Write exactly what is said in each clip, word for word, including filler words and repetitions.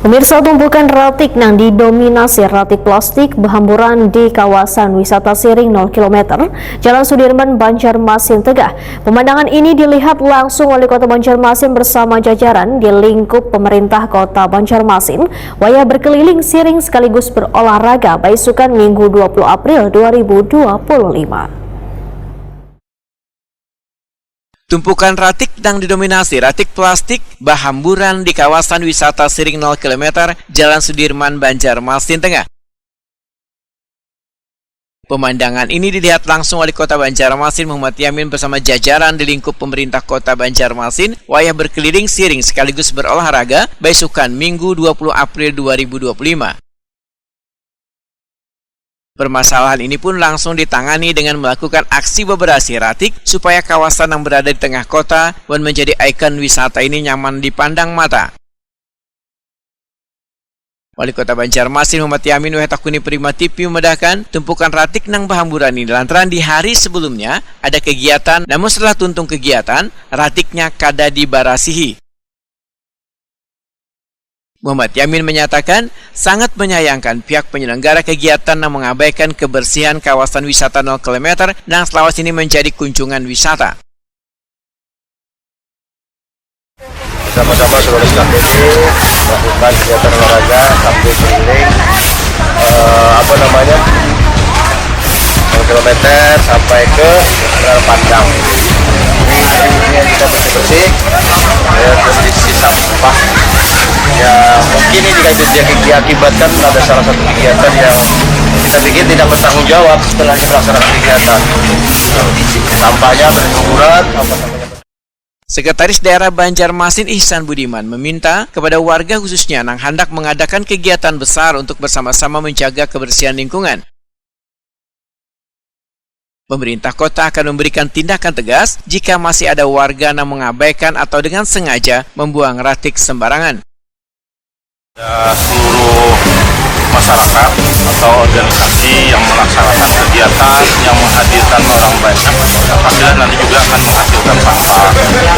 Pemirsa, tumpukan ratik nang didominasi ratik plastik behamburan di kawasan wisata Siring nol kilometer, Jalan Sudirman, Banjarmasin Tengah. Pemandangan ini dilihat langsung Wali Kota Banjarmasin bersama jajaran di lingkup pemerintah Kota Banjarmasin wayah berkeliling Siring sekaligus berolahraga baisukan Minggu dua puluh April dua ribu dua puluh lima. Tumpukan ratik nang didominasi ratik plastik bahamburan di kawasan wisata Siring nol kilometer, Jalan Sudirman, Banjarmasin Tengah. Pemandangan ini dilihat langsung Wali Kota Banjarmasin Muhammad Yamin bersama jajaran di lingkup pemerintah Kota Banjarmasin wayah berkeliling Siring sekaligus berolahraga baisukan Minggu dua puluh April dua ribu dua puluh lima. Permasalahan ini pun langsung ditangani dengan melakukan aksi beberasi ratik supaya kawasan yang berada di tengah kota wan menjadi ikon wisata ini nyaman dipandang mata. Wali Kota Banjarmasin Muhammad Yamin weh takuni Prima T V memedahkan tumpukan ratik nang bahamburan ini lantaran di hari sebelumnya ada kegiatan, namun setelah tuntung kegiatan, ratiknya kada dibarasihi. Muhammad Yamin menyatakan sangat menyayangkan pihak penyelenggara kegiatan yang mengabaikan kebersihan kawasan wisata nol kilometer yang selama ini menjadi kunjungan wisata. Bersama-sama seluruh S K P D melakukan kegiatan olahraga sambil keliling eh, apa namanya kilometer sampai ke Terminal Pandang. Ini yang kita bersih-bersih ya, kondisi sampah. Ya mungkin ini juga bisa diakibatkan ada salah satu kegiatan yang kita pikir tidak bertanggung jawab setelahnya melaksanakan kegiatan. Sampahnya berguguran, apa namanya. Sekretaris Daerah Banjarmasin Ihsan Budiman meminta kepada warga khususnya nang handak mengadakan kegiatan besar untuk bersama-sama menjaga kebersihan lingkungan. Pemerintah kota akan memberikan tindakan tegas jika masih ada warga yang mengabaikan atau dengan sengaja membuang ratik sembarangan. Seluruh masyarakat atau organisasi yang melaksanakan kegiatan yang menghadirkan orang banyak, pastilah nanti juga akan menghasilkan sampah.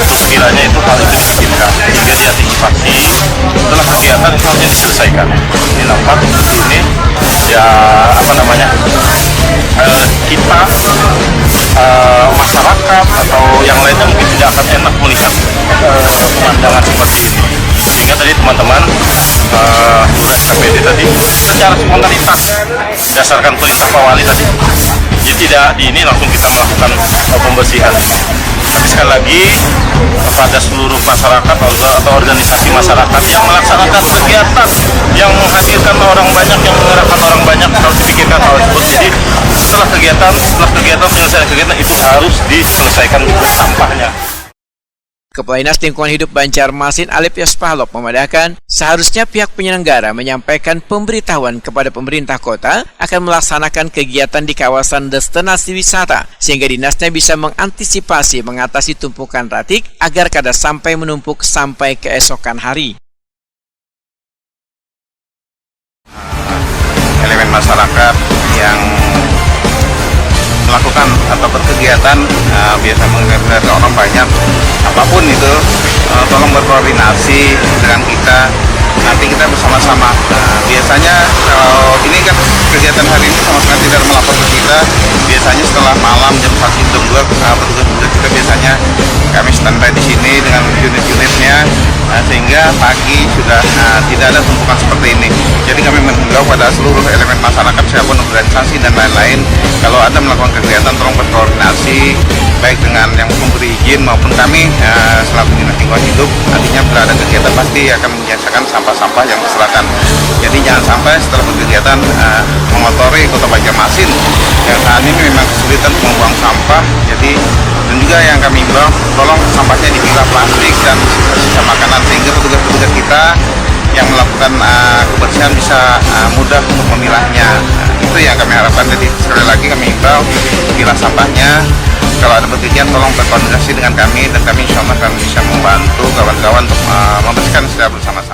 Sekiranya itu hal itu dimungkinkan, sehingga diantisipasi setelah kegiatan itu harusnya diselesaikan. Ini nampak seperti ini, ya apa namanya, eh, kita eh, masyarakat atau yang lainnya mungkin tidak akan enak melihat eh, pemandangan seperti ini. Sehingga tadi teman-teman eh, S K P D tadi secara spontanitas berdasarkan perintah Pak Wali tadi, jadi tidak di ini langsung kita melakukan eh, pembersihan. Tapi sekali lagi kepada seluruh masyarakat atau, atau organisasi masyarakat yang melaksanakan kegiatan yang menghadirkan orang banyak, yang menggerakkan orang banyak, harus dipikirkan hal tersebut. Jadi setelah kegiatan, setelah kegiatan penyelesaian kegiatan itu harus diselesaikan juga sampahnya. Kepala Dinas Lingkungan Hidup Banjarmasin Alip Yaspahlok memadahkan, seharusnya pihak penyelenggara menyampaikan pemberitahuan kepada pemerintah kota akan melaksanakan kegiatan di kawasan destinasi wisata, sehingga dinasnya bisa mengantisipasi mengatasi tumpukan ratik agar kada sampai menumpuk sampai keesokan hari. elemen masyarakat yang melakukan atau berkegiatan uh, biasa mengenai orang banyak apapun itu uh, tolong berkoordinasi dengan kita nanti kita bersama-sama uh, biasanya kalau ini kan kegiatan hari ini sama sekali tidak melapor ke kita biasanya setelah malam jam satu jam dua uh, petugas-petugas kita biasanya kami standby di sini dengan unit-unitnya uh, sehingga pagi sudah uh, tidak ada tumpukan seperti ini. Jadi kami menghimbau pada seluruh elemen masyarakat, siapapun organisasi dan lain-lain, kalau ada melakukan kegiatan tolong berkoordinasi baik dengan yang memberi izin maupun kami uh, selaku dinas lingkungan hidup. Nantinya bila ada kegiatan pasti akan membiasakan sampah-sampah yang berserakan. Jadi jangan sampai setelah berkegiatan uh, mengotori kota Banjarmasin yang saat ini memang kesulitan membuang sampah. Jadi dan juga yang kami imbau tolong sampahnya dipilah plastik dan sisa-sisa makanan sehingga petugas-petugas kita yang melakukan uh, kebersihan bisa uh, mudah untuk memilahnya. Nah, itu yang kami harapkan. Jadi sekali lagi kami imbau pilah sampahnya. Kalau ada pertikaian tolong berkoordinasi dengan kami dan kami insya Allah kami bisa membantu kawan-kawan untuk uh, membersihkan secara bersama-sama.